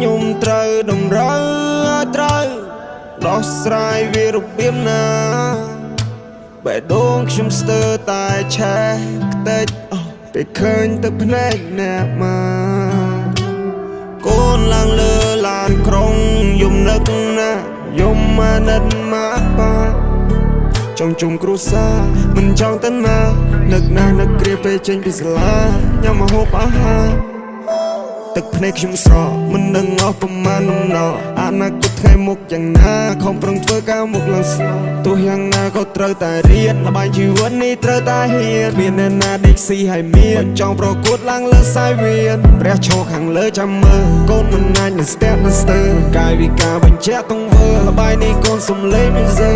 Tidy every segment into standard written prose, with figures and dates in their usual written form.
ខ្ញុំត្រូវតម្រូវឲ្យត្រូវដោះស្រាយវារបៀបណាបេះដូងខ្ញុំស្ទើរតែឆេះខ្ទេចអស់ពេលឃើញទឹកភ្នែកអ្នកមកកូនឡើងលើឡានក្រុងយំនឹកណាយំអាណិតម៉ាក់ប៉ាចង់ជុំគ្រួសារមិនចង់ទៅណានឹកណាស់នឹកគ្រាពេលចេញពីសាលាញ៉ាំម្ហូបអាហារ ទឹកភ្នែកខ្ញុំស្រក់មិនដឹងអស់ប្រមាណដំណក់អនាគតថ្ងៃមុខយ៉ាងណាខំប្រឹងធ្វើការមុខឡើងស្លោទោះយ៉ាងណាក៏ត្រូវតែរៀនល្បែងជីវិតនេះត្រូវតែហ៊ានមានអ្នកណាដេកស៊ីហើយមានចង់ប្រកួតឡើងលើសាយវៀនព្រះឈរខាងលើចាំមើលកូនមិនអាចនឹងស្ទាក់នឹងស្ទើរកាយវិការបញ្ជាក់ទង្វើល្បែងនេះកូនសំលេងមិនសើ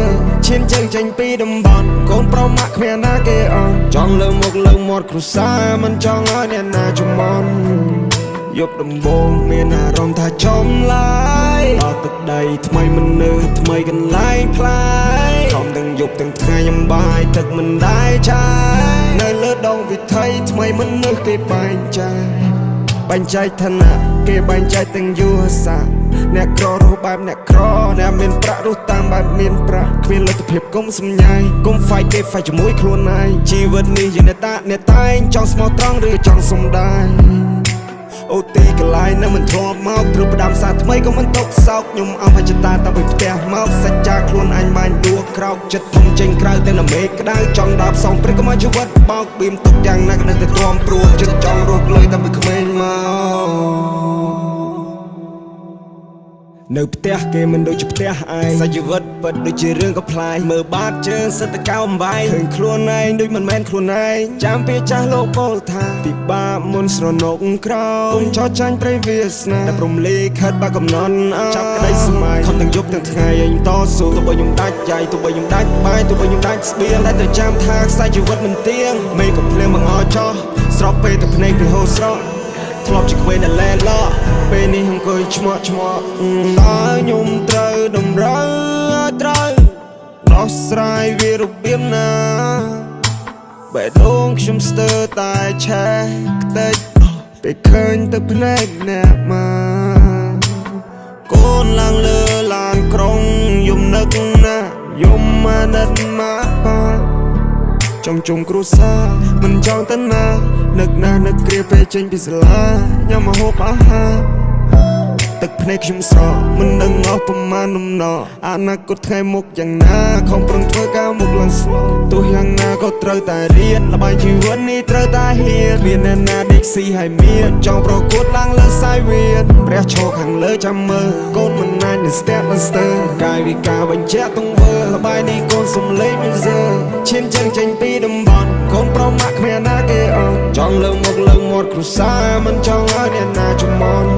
ឈានជើងចេញពីតំបន់កូនប្រមាក់គ្មានណាគេអន់ចង់លើមុខលើមាត់គ្រួសារមិនចង់ឲ្យអ្នកណាច្មន់ យប់ដំបូងមានអារម្មណ៍ថាចំឡាយដល់ទឹកដីថ្មីមនុស្សថ្មីកន្លែងប្លែកខំទាំងយប់ទាំងថ្ងៃខ្ញុំបាយទឹកមិនដែរចាយនៅលើដងវិថីថ្មីមនុស្សគេបែងចែកបែងចែកឋានៈគេបែងចែកទាំងយុទ្ធសាស្ត្រអ្នកក្ររស់បែបអ្នកក្រអ្នកមានប្រាក់រស់តាមបែបមានប្រាក់គ្មានលទ្ធភាពគុំសំញ៉ៃគុំ fight គេ fight ជាមួយខ្លួនឯងជីវិតនេះជាអ្នកតាអ្នកតែងចង់ស្មោះត្រង់ឬចង់សំដែង អូទីកន្លែងនៅមិនធ្លាប់មកព្រោះផ្ដាំសារថ្មីក៏មិនຕົកសោកខ្ញុំអំបច្ចតាតាពីផ្ទះមកសច្ចាខ្លួនអញបាញ់ដួក្រោកចិត្តធំចេញក្រៅតែនៅមេឃក្តៅចង់ដើរផ្សងព្រឹកក៏មកជីវិតបោកបៀមទុកយ៉ាងណាក៏នៅតែទ្រាំព្រោះចិត្តចង់រកលុយតាំងពីក្មេងមកនៅផ្ទះគេមិនដូចជាផ្ទះឯងសាច់ជីវិតពិតដូចជារឿងកំប្លែងមើលបាតជើងសិតតកៅអំបែងឃើញខ្លួនឯងដូចមិនមែនខ្លួនឯងចាំពីចាស់លោកពោលថាពិបាកមុនស្រណុកក្រោយគុំចោចាញ់ព្រៃវាសនាតែព្រំលីខិតបាកំណត់ចាប់ក្តីសម័យខំទាំងយប់ទាំងថ្ងៃឯងតស៊ូទោះបីខ្ញុំដាច់យ៉ៃទោះបីខ្ញុំដាច់បាយទោះបីខ្ញុំដាច់ស្បៀងតែត្រូវចាំថាខ្សែជីវិតមិនទៀងមេក៏ភ្លៀងបង្អចោះស្របពេលទៅភ្នែកពីហូរស្រក់ ធ្លាប់ជាក្មេងដែលលែឡក់ពេលនេះអង្គុយឆ្មក់ឆ្មក់តើខ្ញុំត្រូវតម្រូវឲ្យត្រូវដោះស្រាយវារបៀបណាបេះដូងខ្ញុំស្ទើរតែឆេះខ្ទេចពេលឃើញទឹកភ្នែកអ្នកមកកូនឡើងលើឡានក្រុងយំនឹកណាយំអាណិតម៉ាក់ប៉ា ចង់ជុំគ្រួសារមិនចង់ទៅណានឹកណាស់នឹកគ្រាពេលចេញពីសាលាញ៉ាំម្ហូបអាហារទឹកភ្នែកខ្ញុំស្រក់មិនដឹងអស់ប្រមាណដំណក់អនាគតថ្ងៃមុខយ៉ាងណាខំប្រឹងធ្វើការមុខឡើងស្លោទោះយ៉ាងណាក៏ត្រូវតែរៀនល្បែងជីវិតនេះត្រូវតែហ៊ានមានអ្នកណាដេកស៊ីហើយមានចង់ប្រកួតឡើងលើសាយវៀនព្រះឈរខាងលើចាំមើលកូនមិនអាចនឹងស្ទាក់នឹងស្ទើរកាយវិការបញ្ជាក់ទង្វើល្បែងនេះកូនសំលេងមិនសើឈានជើងចេញពីតំបន់កូនប្រមាក់គ្មានណាគេអន់ចង់លើមុខលើមាត់គ្រួសារមិនចង់ឲ្យអ្នកណាច្មន់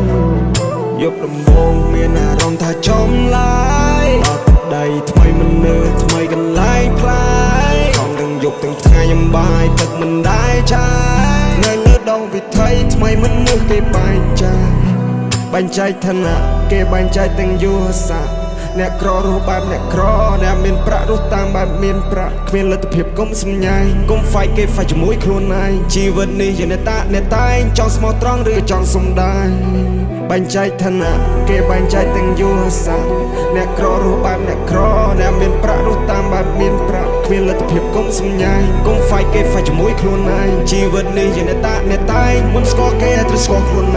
យប់ដំបូងមានអារម្មណ៍ថាចំឡាយដល់ទឹកដីថ្មីមនុស្សថ្មីកន្លែងប្លែកខំទាំងយប់ទាំងថ្ងៃខ្ញុំបាយទឹកមិនដែរចាយនៅលើដងវិថីថ្មីមនុស្សគេបែងចែកបែងចែកឋានៈគេបែងចែកទាំងយុទ្ធសាស្ត្រអ្នកក្ររស់បែបអ្នកក្រអ្នកមានប្រាក់រស់តាមបែបមានប្រាក់គ្មានលទ្ធភាពគុំសំញ៉ៃគុំ fight គេ fight ជាមួយខ្លួនឯងជីវិតនេះជាអ្នកតាអ្នកតែងចង់ស្មោះត្រង់ឬក៏ចង់សំដែងបែងចែកឋានៈគេបែងចែកទាំងយុទ្ធសាស្ត្រអ្នកក្ររស់បែបអ្នកក្រអ្នកមានប្រាក់រស់តាមបែបមានប្រាក់គ្មានលទ្ធភាពគុំសំញ៉ៃគុំ fight គេ fight ជាមួយខ្លួនឯងជីវិតនេះជាអ្នកតាអ្នកតែងមុនស្គាល់គេត្រូវស្គាល់ខ្លួនឯង។